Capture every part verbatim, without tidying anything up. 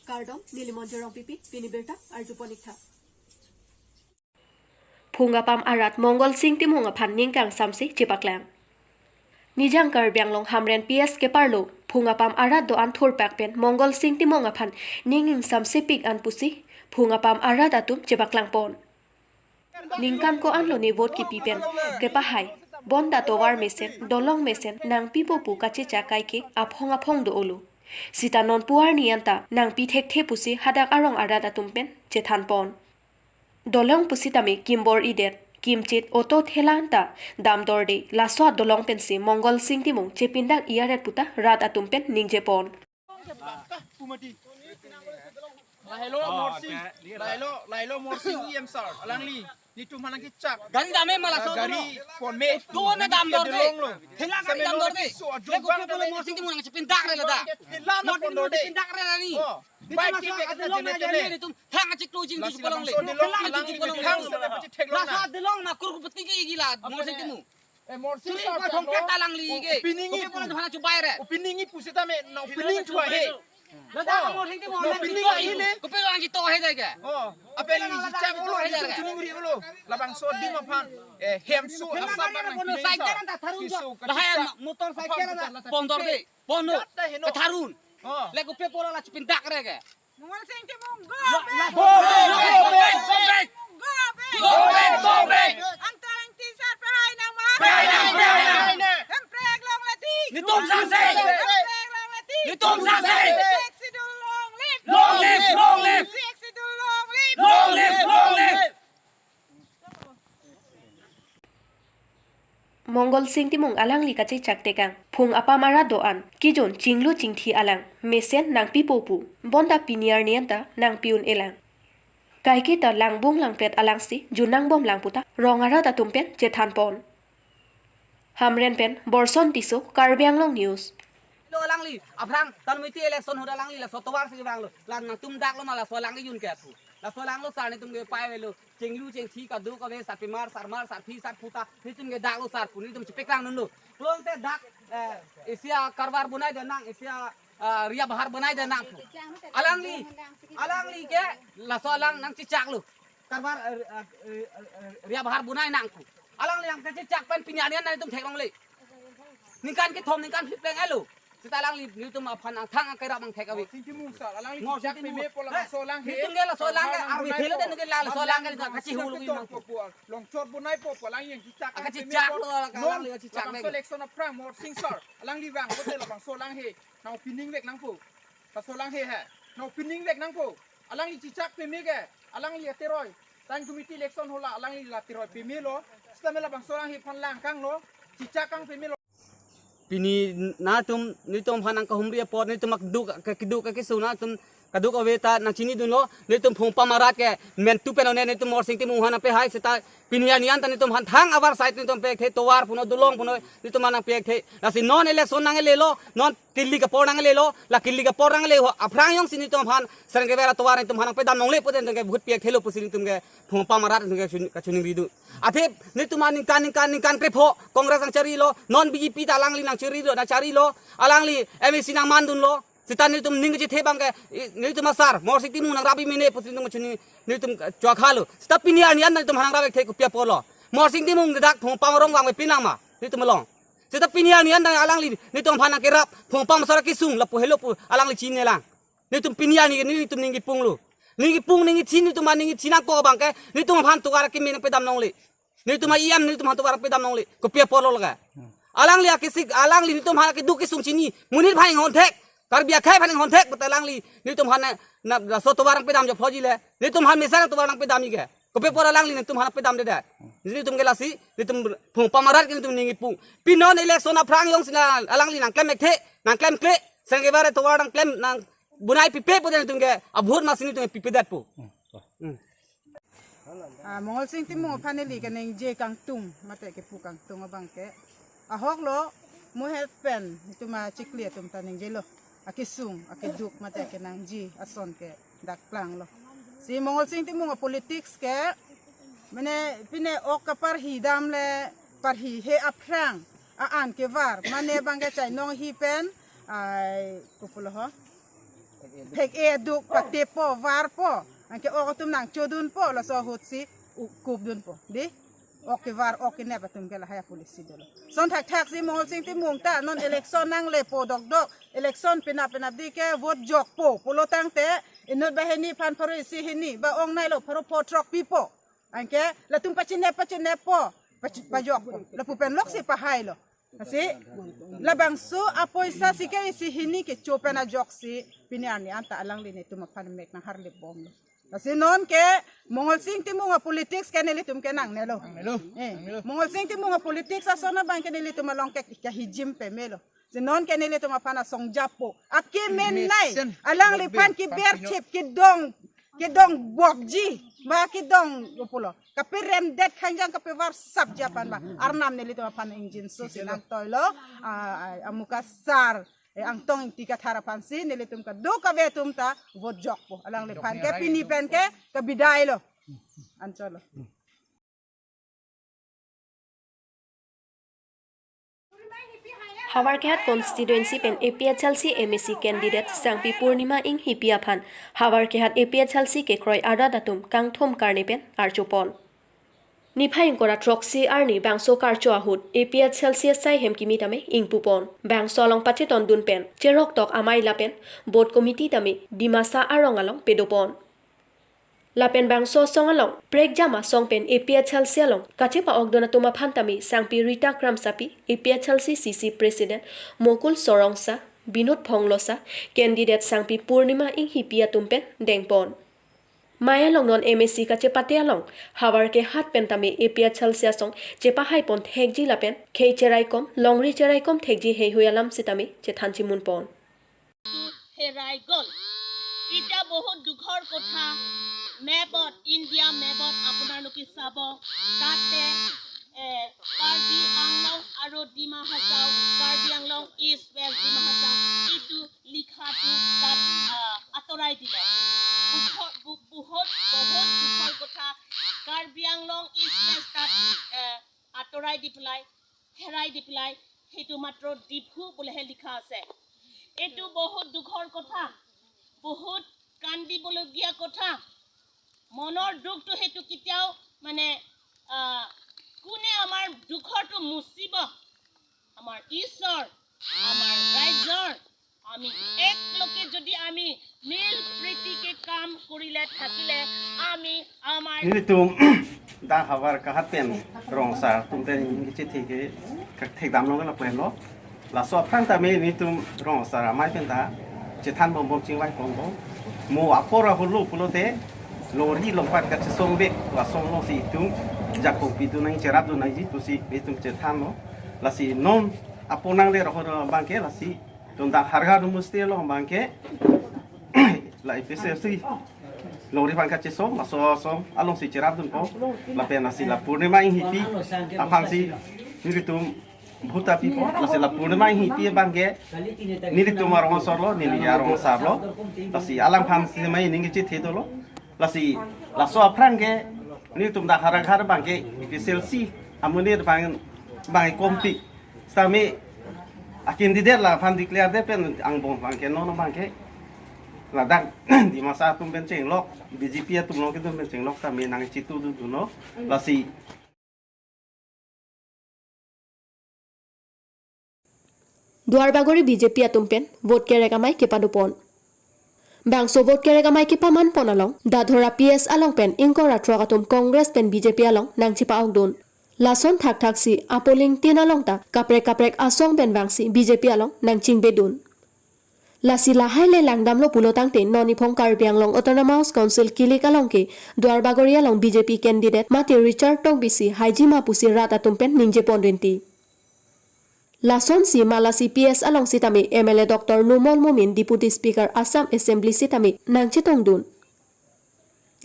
Kardom, neli Monjir Rongpipi, pini birta arjupon-iktha. Phung apam arat Mongol Sing Timung aphan ning kangsamse chepaklang. Nijang Karbi Anglong Hamren P S keparlo, phung apam arat do-an thurpak pen Mongol Sing Timung aphan ning ingsamsepik an pusi phung apam arat atum chepaklangpon. Ningkan ko-anlo ne vote kipi pen kepahai, bonta tovar mesen, dolong mesen nangpipo pu kachechak kaike aphong aphong do-olo. Sita non puar ni anta nangpi thekthe pusi hadak arong arat atum pen chethanpon. Dolong pusitame kimbor-idet, kimchit, auto, thela anta damdorde, laso adolong pensi Mongol Sing Timung chepindak i-aret puta rat atum pen ningjepon. Lahelo Morsing, lahelo, lahelo Morsing E M sir, alangli netum aphan nangkechak. Gari dam-e ma laso, gari dolo. Ponme. Done damdorde. Thela gari damdorde. So, le ajok kopi bang pulo Morsing Timung nangchepindakre ladak. Thela na Morsing Timung pondorde. Chepindakre lani. Oh, netum bike laso ke adolong na jene jene. Netum thang achiklo jing. Lasi chuchu palong le. Laso adolong thang alangli chuchu palong le. Thang sene pachithek long na. Laso adolong na kurku pati ke igila Morsing Timung. Eh, Morsing suri sir, pathong thang ke lo. Talangli ke. Opening. Kopi i pulo hana chubai re. Opening i pusitame, na opening chua he. Ladak Morsing Timung na opening chito i le. Kopi lang chito he dai ke. Oh, apel ni chang ulo, chito chuningri ulo. Labangso adim aphan, eh, hem su asap bang nang kono pinang cycle sa. Anta tharun jo. Kisu lahai kachak motorcycle aphan anta pondorde. Pono. Jat ta heno. Katharun. Oh. Le kopi pulo la chepindakre ke. Mongol Sing Timung go back! Go back! Go back! Go back! Go back! Go back! Angtan Ingti sar pahai nang ma? Pahai nang, pahai nang. Hemprek long lati. Netum sase. Hemprek long lati. Netum sase. Sixth Schedule long live. Long live, long live. Sixth Schedule long live. Long live, long live. Mongol Sing Timung alangli kachechak tekang, phung apam arat do-an, kijun chinglu chingthi alang, mesen nangpipo pu, bonta pini arni anta nangpi un-elang. Kaike ta langbung langpet alangsi jun nangbomlang puta rong arat atum pen chethanpon. Hamren pen Borson Tisso, Karbi Anglong News. Lo alangli, aphrang, tan miti election ahut alangli laso tovar si vanglo. Lang nangtum daklo ma laso alang ke jun ke atu. Laso alanglo sar netum ke pai avelo. Chinglu chingthi kadokave sarpimar, sarmar, sarpi, sarpo ta. Netum ke daklo sar pu, netum chepaklang dunlo. Pulote dak, eh, isi akarbar bonai de nang, isi a, ah, riya bahar bonai de nang pu. Alangli, alangli ke, laso alang nangchechaklo. Karbar, eh, eh, eh, eh, riya bahar bonai nang pu. Alangli nangkachechak pen pini arni an netum theklongle. Ningkan kethom, ningkan phli pleng elo. Sita alangli netum aphan angthang angkai rap angthek ave. Sing Timung sar, alangli Mongol chak Sing Timung. Peme pu labangso alang he. Netum ke laso alang ke, arve thelo den ke laso alang ke, kachihu lo. Longchot bonaipo pu alang yang chechak. Aka chechak lo, alangli chechak labangso le. Election aphrang Morsing sar, alangli vang pote labangso alang he. Nang piningvek nangpo. Laso alang he he. Nang piningvek nangpo. Alangli chechak peme ke. Alangli ateroi. Tan committee election ahut la alangli la ateroi pemelo. Sitame labangso alang he aphan lang kanglo. Chechak kang pemelo. Pini nangtum, netum aphan nangkahumri apot, netum akduk, keduk, kesung nangtum kadokave ta nangchinidunlo, netum phung apam arat ke, mentu pen one netum Morsing Timung aphan nangpehai seta, pini arni an ta netum aphan thang avarsai netum pekthe, tovar punon, dolong punon, netum aphan nangpekthe. Lasi non election nanglelo, non kili kapor nanglelo, la kili kapor nangle ho, aphrang jongsi netum aphan, sereng kevera tovar netum aphan nangpedam longle pute netum ke vote pekthelo pusi netum ke phung apam arat netum ke chun-, kachoningri dun. Athe netum aningkan, ningkan, ningkan krepho, Congress nangcharilo, non B J P ta alangli nangcharilo, nangcharilo, alangli M A C nangmandunlo, seta netum ning kachethe abang ke, i, netum asar, Morsing Timung nangrap-i mene pusi netum chuni, netum chokhalo. Seta pini arni an netum aphan nangrap-ik the kopi apotlo. Morsing Timung dak phung apam arong vangve pinang ma, netum along. Seta pini arni an alangli, netum aphan nangkerap, phung apam asar kesung, lapu helo pu, alangli chinelang. Netum pini arni ke netum ning kipunglo. Ning kipung ning kithi netum aphan ning kithi nangkok abang ke, netum aphan tovar keme nangpedam longle. Netum a-E M netum aphan tovar nangpedam longle. Kopi apotlo laga. Alangli akesik, alangli netum aphan keduk kesung chini. Monit aphan inghon thek. Karbi akhei aphan inghon thek, but alangli netum aphan na, na, laso tovar nangpedam jo phoji le. Netum aphan mesen tovar nangpedam-ik ke. Kopi apot alangli netum aphan nangpedamdedet. Netum ke lasi, netum phung apam arat ke netum ning kipung. Pinon election aphrang jongsi na alangli nangklem ekthe, nangklem kle, sereng kevera tovar nangklem, nang bonai pipe pute netum ke, a-vote masi netum pipedetpo. Hmm. Ah, Mongol Sing Timung aphan neli kaningje kangtung, mate kepu kangtung abang ke. Ahoklo, mo help pen, netum achikli atum ta ningjelo. Akesung, akeduk, mate kenangji, ason ke dak klanglo. Si Mongol Sing Timung a-politics ke, mane pine ok kaparhi dam le, parhi he aphrang, a-an kevar, mane abang ke chainong hi pen, ai, kopulo ho. Thek-e aduk patepo, varpo. Anke ok atum nangchodunpo, laso ahut si u-, kupdunpo. Dei? Ok kevar, ok kenep atum ke lahai apolicy dolo. Lason thakthaksi Mongalsing Timung ta non election nanglepo dokdok. Election penap penapdi ke vote jokpo. Pulo tangte inut banghini aphan pharo isi hini. Ba ong nailo pharo pho throk pipo. Anke latum pachinep pachineppo. Pachi-, pajokpo. Lapu pen loksi pahailo. Lasi labangso apoisa si ke isi hini kecho pen ajoksi pini arni anta alangli netum aphan mek nangharlip bomlo. Lasi non ke Mongalsing Timung apolitics ke nelitum ke nangnelo. Nangnelo. Eh, nangnelo. Mongalsing Timung apolitics ason abang ke nelitum along ke kahijim pemelo. Si non ke nelitum aphan asong jappo. Akemen nai. Mesen. Alangliphan kiber chip, kidong, kidong bokji. Ma kidong pulo. Kaperemdet khangjang kapevarsapji aphan ba. Arnam nelitum aphan ingjinso si nangtoilo. Ah, ah, Amukasar. Eh, Angtong Ingti Kathar aphansi nelitum kadokave atum ta vote jokpo. Alangliphan ke pini pen ke kabidailo. Anchotlo. Havarkehat constituency pen A P H L C M A C candidate Sangpi Purnima Enghipi aphan Havarkehat A P H L C kekroi arat atum kangthum karni pen archopon. Niphai ingkoi ra throksi arni bangso karcho ahut A P H L C asai hem kimi tame ingpupon. Bangso along pachetondun pen cheroktok amei lapen booth committee tame Dimasa arong along pedopon. Lapen bangso asong along prekjam asong pen A P H L C along kachepa-okdun atum aphan tame Sangpi Rita Kramsapi, A P H L C C C President Mokul Sorongsa, Binod Phonglosa, candidate Sangpi Purnima Enghipi atum pen dengpon. Mei along non M A C kachepate along Havarkehat pen tame A P H L C asong chepahaipon thekji lapen khei cheraikom, longri cheraikom thekji heihui alam sitame chethan chimunpon. হেৰাই গ'ল। এতিয়া বহুত দুখৰ কথা, মেপত, ইণ্ডিয়া মেপত আপোনালোকে চাব, তাতে, এ, কাৰ্বি আংলং আৰু ডিমা হাছাও, কাৰ্বি আংলং ইষ্ট ৱেষ্ট ডিমা হাছাও, এইটো লিখাটো তাত, আ, আঁতৰাই দিলে। দুখৰ, বু-, বহুত, বহুত দুখৰ কথা, কাৰ্বি আংলং ইষ্ট ৱেষ্ট তাত, এ, আঁতৰাই দি পেলাই, হেৰাই দি পেলাই, সেইটো মাত্ৰ ডিফু বুলিহে লিখা আছে। এইটো বহুত দুখৰ কথা, বহুত কান্দিবলগীয়া কথা। মনৰ দুখটো সেইটো কেতিয়াও মানে, আহ, কোনে আমাৰ দুখৰটো মুচিব? আমাৰ ঈশ্বৰ, আমাৰ ৰাইজৰ। আমি একলগে যদি আমি মিল প্ৰীতিকে কাম কৰিলে থাকিলে আমি আমাৰ Nelitum dak Havarkehat pen Rong Asar atum pen ningje chethi ke kethekdamlo, lapu henlo. Laso aphrang tame nelitum Rong Asar amei pen ta chethan bombom chingvai ponbom. Mo apor ahut lo pulote longri longpat kachesong be, laso alongsi itum jakong pidun nang, cherapdun nangji pusi nelitum chethanlo. Lasi non apor nangle rohor abangke lasi Tun dak Havarkehat musti along abangke la A P H L C longri aphan kachesong, laso asong alongsi cherapdunpo, lapen lasi la Purnima Enghipi aphansi nelitum vote ta pipo, lasi la Purnima Enghipi abangke nelitum arong asarlo, neli arong asarlo, lasi alangphansi mei ningje chethi dolo, lasi laso aphrang ke nelitum dak Havarkehat abangke A P H L C amonit abang, abang kompik. Sitame a candidate la aphan declare det pen angbong abangke non abangke ladak Dimasa atum pen chenglok, B J P atum along kedo pen chenglok tame nang chitu dun dunlo, lasi. Duarbagori B J P atum pen vote kerek amei kepadopon. Bangso vote kerek amei kepamanpon along Dadhora P S along pen ingkoi ra throk atum Congress pen B J P along nangchepa-okdun. Lason thakthaksi Apoleng tin along ta kaprek kaprek asong pen vangsi B J P along nangchingbedun. Lasi lahai le langdamlo pulo tangte non niphong Karbi Anglong Autonomous Council kilik along ke Duarbagori along B J P candidate mate Richard Tokbi si haiji ma pusi rat atum pen ningjepon rinti. Lasonsi malasi P S along sitame M L A Doctor Numal Momin, Deputy Speaker Assam Assembly sitame nangchetongdun.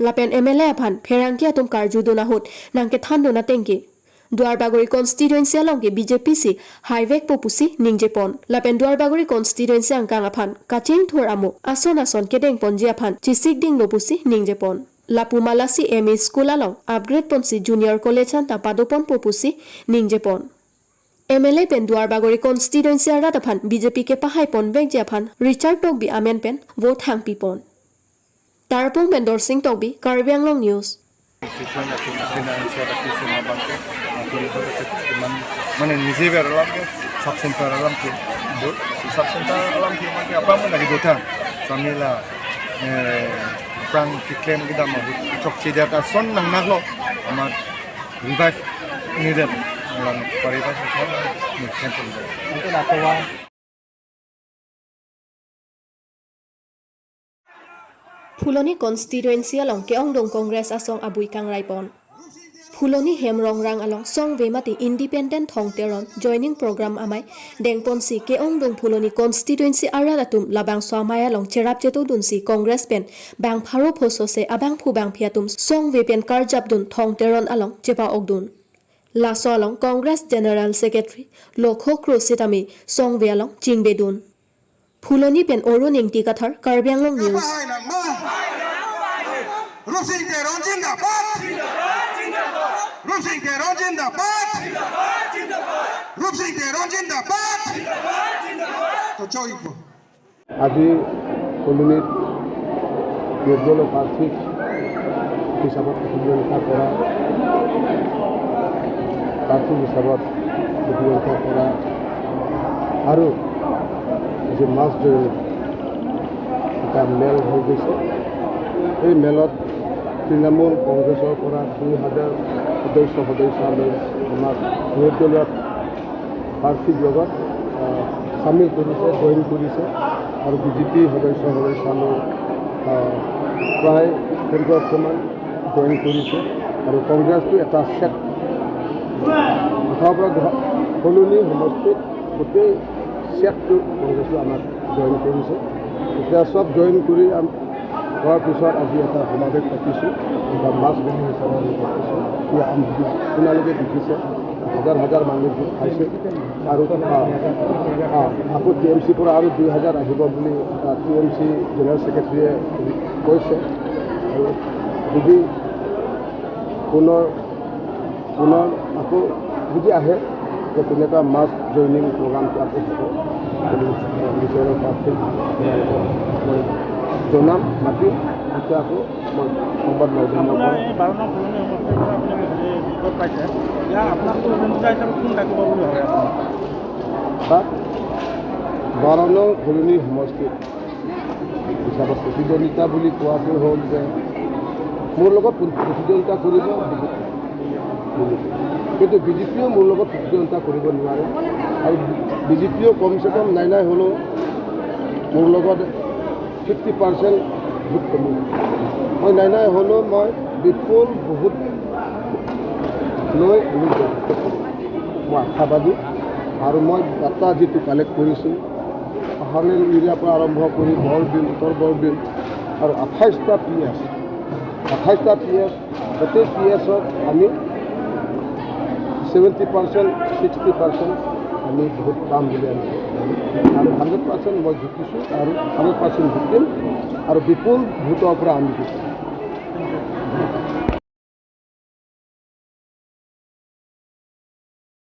Lapen M L A aphan pherangke atum karjudun ahut nangkethandun ateng ke Duarbagori constituency along ke B J P si haivekpo pusi ningjepon. Lapen Duarbagori constituency angkang aphan kachingthur amo ason ason kedengponji aphan chesikdinglo pusi ningjepon. Lapu malasi M E school along upgrade ponsi junior college anta padoponpo pusi ningjepon. M L A pen Duarbagori constituency arat aphan B J P kepahai ponvekji aphan Richard Tokbi amen pen vote hangpi pon. Tarpung pen Dorsing Tokbi, Karbi Anglong News. Constitution atau finance atau semua bangke, atau itu ke cuman mana niji ber alam ke, sub center alam ke, do, sub center alam ke, bangke apa mana lagi dota, samila, eh, perang keklem kita mau chokche dia ta son nang nanglo, amat revive needed, alam paripas son ni cancel. Itu lah kawan. Phuloni constituency along ke-ongdung Congress asong abui kangrai pon. Phuloni hem rongrang along songve mate independent Thong Teron joining program amei dengponsi ke-ongdung Phuloni constituency arat atum labangso amei along cherap chetudunsi Congress pen bang pharo phosose abangphu bangphi atum songve pen karjapdun Thong Teron along chepa-okdun. Laso along Congress General Secretary Lokho Kro sitame songve along chingvedun. Phuloni pen Arun Ingti Kathar, Karbi Anglong News. Rupsing Teron zindabad! Rupsing Teron zindabad! Rupsing Teron zindabad! To choi po. আজি কলনীত নিৰ্দলীয় প্ৰাৰ্থী হিচাপত প্ৰতিদ্বন্দ্বিতা কৰা, প্ৰাৰ্থী হিচাপত প্ৰতিদ্বন্দ্বিতা কৰা আৰু আজি মাছ জয়ন্ত এটা মেল হৈ গৈছে। এই মেলত তৃণমূল কংগ্ৰেছৰ পৰা দুই হাজাৰ সদস্য সদস্যালৈ আমাৰ নিৰ্দলীয় প্ৰাৰ্থীৰ লগত, আহ, চামিল কৰিছে, জইন কৰিছে আৰু বি জে পি সদস্য সদস্যালৈ, আহ, প্ৰায় পোন্ধৰশ মান জইন কৰিছে আৰু কংগ্ৰেছটো এটা ছেট, মুঠাৰ পৰা গুৱা-, কলনী সমষ্টিত গোটেই ছেটটো কংগ্ৰেছে আমাক জইন কৰিছে। এতিয়া চব জইন কৰি আম-, হোৱাৰ পিছত আজি এটা সমাৱেশ পাতিছোঁ, এটা মাছ বেংক হিচাপে আমি পাতিছোঁ। এতিয়া আম-, আপোনালোকে দেখিছে, হাজাৰ হাজাৰ মানুহ গোট খাইছে আৰু, আ, আ, আকৌ টি এম চিৰ পৰা আৰু দুই হাজাৰ আহিব বুলি, আ, টি এম চি জেনেৰেল ছেক্ৰেটাৰীয়ে কৈছে। আৰু যদি পুনৰ, পুনৰ আকৌ যদি আহে, যে তেনেকুৱা মাছ জইনিং প্ৰগ্ৰামটো আকৌ হ'ব বুলি, আ, বিচাৰৰ প্ৰাৰ্থী আপোনালোকক মই জনাম, মাতিম। এতিয়া আকৌ মই সংবাদ মাধ্যমৰ আপোনাৰ পৰা এই বাৰ নং কলনী সমষ্টিৰ পৰা আপুনি হেৰি টিকট পাইছে, ইয়াৰ আপোনাকতো উমৈহতীয়া হিচাপে কোন লাগিব বুলি ভাবে আপুনি? তাত বাৰ নং কলনী সমষ্টিত হিচাপত প্ৰতিদ্বন্দ্বিতা বুলি কোৱাটো হ'ল যে মোৰ লগত কোন প্ৰতিদ্বন্দ্বিতা কৰিব, বি জে পি। কিন্তু বি জে পিয়েও মোৰ লগত প্ৰতিদ্বন্দ্বিতা কৰিব নোৱাৰে আৰু বি জে পিয়েও কমচে কম নাই নাই হ'লেও মোৰ লগত ফিফটি পাৰ্চেণ্ট ভোট কমিব। মই নাই নাই হ'লেও মই বিপুল ভোট লৈ আমি জয়যুক্ত কৰিম। মই আশাবাদী আৰু মই ডাটা যিটো কালেক্ট কৰিছোঁ, হাৰ্লেন এৰিয়াৰ পৰা আৰম্ভ কৰি বৰবিল, উত্তৰ বৰবিল আৰু আঠাইছটা পি এছ, আঠাইছটা পি এছ, গোটেই পি এছত আমি ছেভেণ্টি পাৰ্চেণ্ট, ছিক্সটি পাৰ্চেণ্ট আমি ভোট পাম বুলি আমি, আৰু হাণ্ড্ৰেড পাৰ্চেণ্ট মই জিকিছোঁ আৰু হাণ্ড্ৰেড পাৰ্চেণ্ট জিকিম আৰু বিপুল ভোটৰ পৰা আমি জিকিম।